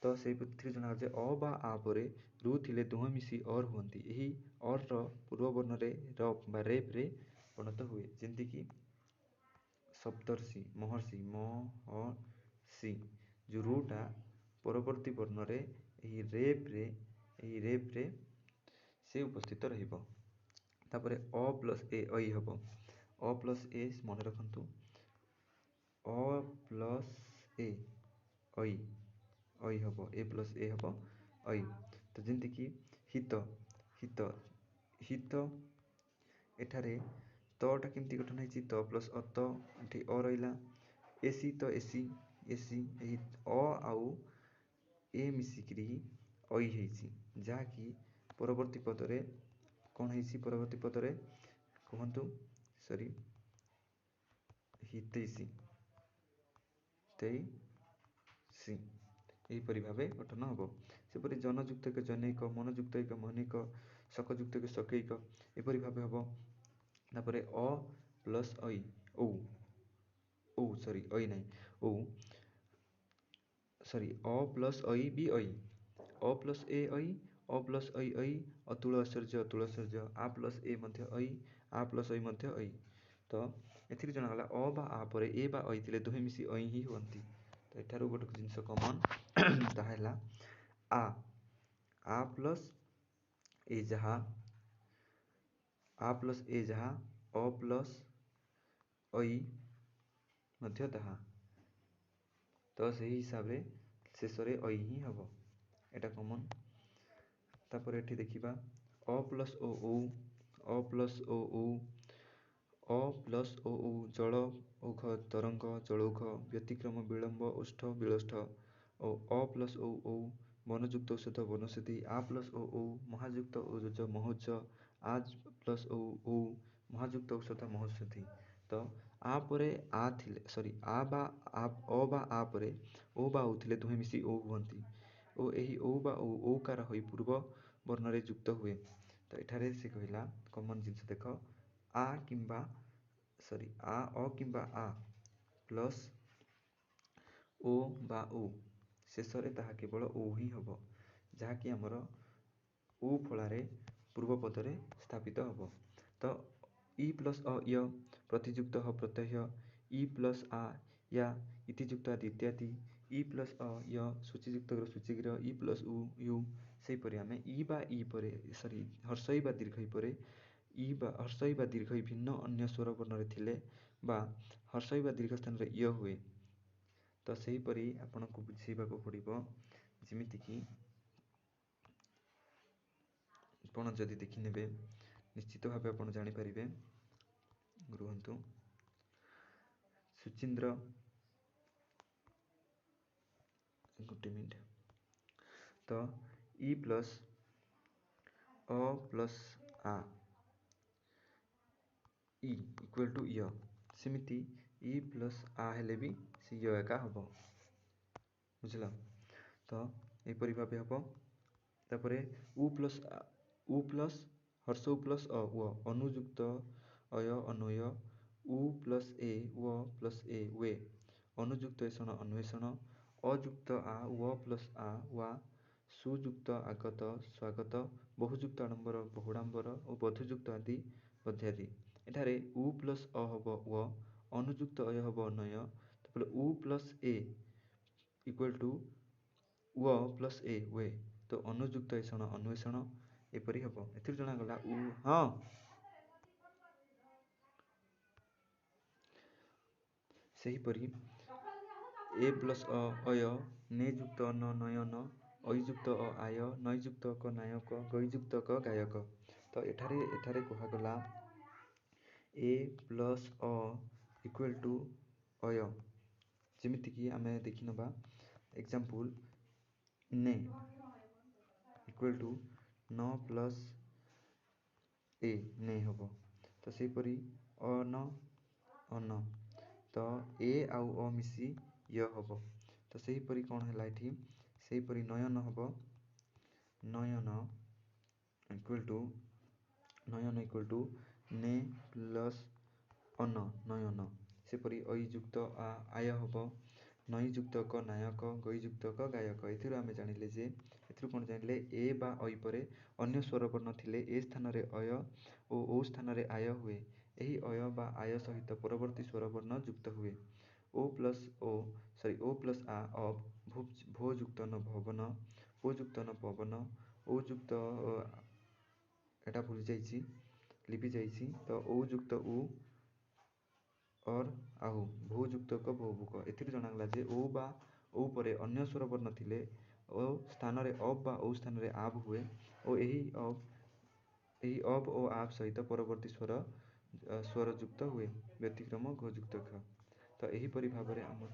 [SPEAKER 1] ତ ସେଇଥିରେ ଜଣାଗଲା ଯେ ଅ ବା ଆ ପରେ ରୁ ଥିଲେ ଦୁହେଁ ମିଶି ଅର୍ ହୁଅନ୍ତି। ଏହି ଅର୍ର ପୂର୍ବବର୍ଣ୍ଣରେ ର ବା ରେପ୍ରେ ପରିଣତ ହୁଏ। ଯେମିତିକି ସପ୍ତର୍ଷି, ମହର୍ଷି, ମ ହ ଷି, ଯେଉଁ ରୁଟା ପରବର୍ତ୍ତୀ ବର୍ଣ୍ଣରେ ଏହି ରେପ୍ରେ ସେ ଉପସ୍ଥିତ ରହିବ। ତାପରେ ଅ ପ୍ଲସ୍ ଏ ଐ ହେବ। ଅ ପ୍ଲସ୍ ଏ ମନେ ରଖନ୍ତୁ, ଅ ପ୍ଲସ୍ ଏ ଐ, ଐ ହେବ, ଏ ପ୍ଲସ୍ ଏ ହେବ ଐ। ତ ଯେମିତିକି ହିତ, ହିତ, ହିତ, ଏଠାରେ ତଟା କେମିତି ଗଠନ ହେଇଛି? ତ ପ୍ଲସ୍ ଅ ତ, ଏଠି ଅ ରହିଲା। ଏସି ତ ଏସି, ଏସି, ଏହି ଅ ଆଉ ଏ ମିଶିକିରି ଐ ହେଇଛି, ଯାହାକି ପରବର୍ତ୍ତୀ ପଦରେ କ'ଣ ହେଇଛି? ପରବର୍ତ୍ତୀ ପଦରେ କୁହନ୍ତୁ, ସରି, ହିତୈଷୀ, ତେଇଶି, ଏହିପରି ଭାବେ ଗଠନ ହେବ। ସେପରି ଜନଯୁକ୍ତ ଏକ ଜନୈକ, ମନଯୁକ୍ତ ଏକ ମନୈକ, ଶକଯୁକ୍ତ ଏକ ଶକୈକ, ଏପରି ଭାବେ ହେବ। ତାପରେ ଅ ପ୍ଲସ୍ ଐ ଔ, ଔ ସରି ଐ ନାହିଁ ଔ, ସରି ଅ ପ୍ଲସ୍ ଐ ବି ଐ, ଅ ପ୍ଲସ୍ ଏ ଐ, ଅ ପ୍ଲସ୍ ଐ ଐ, ଅତୁଳ ଐଶ୍ୱର୍ଯ୍ୟ, ଅତୁଳ ଐଶ୍ୱର୍ଯ୍ୟ, ଆ ପ୍ଲସ୍ ଏ ମଧ୍ୟ ଐ, ଆ ପ୍ଲସ୍ ଐ ମଧ୍ୟ ଐ। ତ ଏଥିରେ ଜଣାଗଲା ଅ ବା ଆ ପରେ ଏ ବା ଐ ଥିଲେ ଦୁହେଁ ମିଶି ଐ ହିଁ ହୁଅନ୍ତି। ତ ଏଠାରୁ ଗୋଟେ ଜିନିଷ କମନ୍, ତାହା ହେଲା ଆ, ଆ ପ୍ଲସ୍ ଏ ଯାହା, ଆ ପ୍ଲସ୍ ଏ ଯାହା, ଅ ପ୍ଲସ୍ ଐ ମଧ୍ୟ ତାହା। ତ ସେହି ହିସାବରେ ଶେଷରେ ଐ ହିଁ ହେବ, ଏଇଟା କମନ୍। ତାପରେ ଏଠି ଦେଖିବା ଅ ପ୍ଲସ୍ ଓ ଔ, ଅ ପ୍ଲସ୍ ଓ ଔ, ଅ ପ୍ଲସ୍ ଓ ଔ, ଜଳ ଔଘ ତରଙ୍ଗ ଜଳୌଘ, ବ୍ୟତିକ୍ରମ ବିଳମ୍ବ ଓଷ୍ଠ ବିଳୋଷ୍ଠ, ଓ ଅ ପ୍ଲସ୍ ଓ ଔ ବନଯୁକ୍ତ ଔଷଧ ବନୌଷଧି, ଆ ପ୍ଲସ୍ ଓ ଔ ମହାଯୁକ୍ତ ଔଜ ମହୋଚ୍ଚ, ଆ ପ୍ଲସ୍ ଓ ଔ ମହାଯୁକ୍ତ ଔଷଧ ମହୌଷଧି। ତ ଆ ପରେ ଆ ଥିଲେ, ସରି ଆ ବା ଆ, ଅ ବା ଆ ପରେ ଓ ବା ଔ ଥିଲେ ଦୁହେଁ ମିଶି ଔ ହୁଅନ୍ତି, ଓ ଏହି ଔ ବା ଔ ଔକାର ହୋଇ ପୂର୍ବ ବର୍ଣ୍ଣରେ ଯୁକ୍ତ ହୁଏ। ତ ଏଠାରେ ସେ କହିଲା କମନ୍ ଜିନିଷ ଦେଖ, ଆ କିମ୍ବା ସରି ଆ, ଅ କିମ୍ବା ଆ ପ୍ଲସ୍ ଓ ବା ଔ, ଶେଷରେ ତାହା କେବଳ ଔ ହିଁ ହେବ, ଯାହାକି ଆମର ଉ ଫଳାରେ ପୂର୍ବ ପଦରେ ସ୍ଥାପିତ ହେବ। ତ ଇ ପ୍ଲସ୍ ଅ ୟ ପ୍ରତିଯୁକ୍ତ ହ ପ୍ରତ୍ୟୟ, ଇ ପ୍ଲସ୍ ଆ ୟା ଇତିଯୁକ୍ତ ଆଦି ଇତ୍ୟାଦି, ଇ ପ୍ଲସ୍ ଅ ୟ ସୂଚୀଯୁକ୍ତ ସୂଚୀଗିର, ଇ ପ୍ଲସ୍ ଉ you. ସେହିପରି ଆମେ ଇ ବା ଇ ପରେ ସରି ହର୍ଷଇ ବା ଦୀର୍ଘଇ ପରେ ଇ ବା ହର୍ଷଇ ବା ଦୀର୍ଘଇ ଭିନ୍ନ ଅନ୍ୟ ସ୍ୱର ବର୍ଣ୍ଣରେ ଥିଲେ ବା ହର୍ଷଇ ବା ଦୀର୍ଘ ସ୍ଥାନରେ ୟ ହୁଏ। ତ ସେହିପରି ଆପଣଙ୍କୁ ବୁଝେଇବାକୁ ପଡ଼ିବ, ଯେମିତିକି ଆପଣ ଯଦି ଦେଖିନେବେ ନିଶ୍ଚିତ ଭାବେ ଆପଣ ଜାଣିପାରିବେ। ରୁହନ୍ତୁ, ସୁଚିନ୍ଦ୍ର ଗୋଟେ ମିନିଟ୍। ତ ଇ ପ୍ଲସ୍ ଅ ପ୍ଲସ୍ ଆ ଇ ଇକ୍ୱାଲ୍ ଟୁ ୟ, ସେମିତି ଇ ପ୍ଲସ୍ ଆ ହେଲେ ବି ସେ ୟ ଏକା ହେବ, ବୁଝିଲ? ତ ଏହିପରି ଭାବେ ହେବ। ତାପରେ ଉ ପ୍ଲସ୍ ଉ ପ୍ଲସ୍ ହର୍ଷ ଉ ପ୍ଲସ୍ ଅ ୱ ଅନୁଯୁକ୍ତ ଅୟ ଅନ୍ୱୟ, ଉ ପ୍ଲସ୍ ଏ ୱ ପ୍ଲସ୍ ଏ we ଅନୁଯୁକ୍ତ ଏଷଣ ଅନ୍ୱେଷଣ, ଅଯୁକ୍ତ ଆ ୱ ପ୍ଲସ୍ ଆ ୱା ସୁଯୁକ୍ତ ଆଗତ ସ୍ୱାଗତ, ବହୁଯୁକ୍ତ ଆଡ଼ମ୍ବର ବହୁଡ଼ାମ୍ବର ଓ ବଧୁଯୁକ୍ତ ଆଦି ବଧ୍ୟାଦି। ଏଠାରେ ଉ ପ୍ଲସ୍ ଅ ହେବ ୱ, ଅନୁଯୁକ୍ତ ଅୟ ହେବ ଅନୟ। ତାପରେ ଉ ପ୍ଲସ୍ ଏ ଇକ୍ୱାଲ୍ ଟୁ ୱ ପ୍ଲସ୍ ଏ we, ତ ଅନୁଯୁକ୍ତ ଏଷଣ ଅନ୍ୱେଷଣ, ଏପରି ହେବ। ଏଥିରୁ ଜଣାଗଲା ଉ, ହଁ। ସେହିପରି ଏ ପ୍ଲସ୍ ଅ ଅୟ, ନେ ଯୁକ୍ତ ନ ନୟନ, ଐଯୁକ୍ତ ଅ ଆୟ, ନୈଯୁକ୍ତ କ ନାୟକ, ଗୈଯୁକ୍ତ କ ଗାୟକ। ତ ଏଠାରେ କୁହାଗଲା ଏ ପ୍ଲସ୍ ଅ ଇକ୍ୱାଲ୍ ଟୁ ଅୟ, ଯେମିତିକି ଆମେ ଦେଖିନେବା ଏକ୍ଜାମ୍ପଲ୍, ନେ ଇକ୍ୱାଲ୍ ଟୁ ନ ପ୍ଲସ୍ ଏ ନେ ହେବ। ତ ସେହିପରି ଅ ନ ଅନ, ତ ଏ ଆଉ ଅ ମିଶି ୟ ହେବ। ତ ସେହିପରି କ'ଣ ହେଲା ଏଠି? ସେହିପରି ନୟନ ହେବ, ନୟନ ଇକ୍ୱାଲ୍ ଟୁ, ନୟନ ଇକ୍ୱାଲ୍ ଟୁ ନେ ପ୍ଲସ୍ ଅନ ନୟନ। ସେପରି ଐ ଯୁକ୍ତ ଆ ଆୟ ହେବ, ନଈ ଯୁକ୍ତ କ ନାୟକ, ଗଇ ଯୁକ୍ତ କ ଗାୟକ। ଏଥିରୁ ଆମେ ଜାଣିଲେ ଯେ, ଏଥିରୁ କ'ଣ ଜାଣିଲେ? ଏ ବା ଐ ପରେ ଅନ୍ୟ ସ୍ୱରବର୍ଣ୍ଣ ଥିଲେ ଏ ସ୍ଥାନରେ ଅୟ ଓ ଓ ସ୍ଥାନରେ ଆୟ ହୁଏ। ଏହି ଅୟ ବା ଆୟ ସହିତ ପରବର୍ତ୍ତୀ ସ୍ୱରବର୍ଣ୍ଣ ଯୁକ୍ତ ହୁଏ। ଓ ପ୍ଲସ୍ ଓ, ସରି, ଓ ପ୍ଲସ୍ ଆ ଅବ୍, ଭୋ ଯୁକ୍ତ ନ ଭବନ, ପୋ ଯୁକ୍ତ ନ ପବନ, ଓ ଯୁକ୍ତ, ଏଇଟା ଭୁଲି ଯାଇଛି, ଲିଭି ଯାଇଛି। ତ ଓ ଯୁକ୍ତ ଉ ଅର୍ ଆହୁ, ଭୋ ଯୁକ୍ତ କ ଭୌବୁକ। ଏଥିରୁ ଜଣାଗଲା ଯେ ଓ ବା ଔ ପରେ ଅନ୍ୟ ସ୍ୱରବର୍ଣ୍ଣ ଥିଲେ ଓ ସ୍ଥାନରେ ଅବ୍ ବା ଔ ସ୍ଥାନରେ ଆବ୍ ହୁଏ ଓ ଏହି ଅବ୍ ଓ ଆବ୍ ସହିତ ପରବର୍ତ୍ତୀ ସ୍ୱର ଯୁକ୍ତ ହୁଏ, ବ୍ୟତିକ୍ରମ ଘ ଯୁକ୍ତ କ୍ଷ। ତ ଏହିପରି ଭାବରେ ଆମ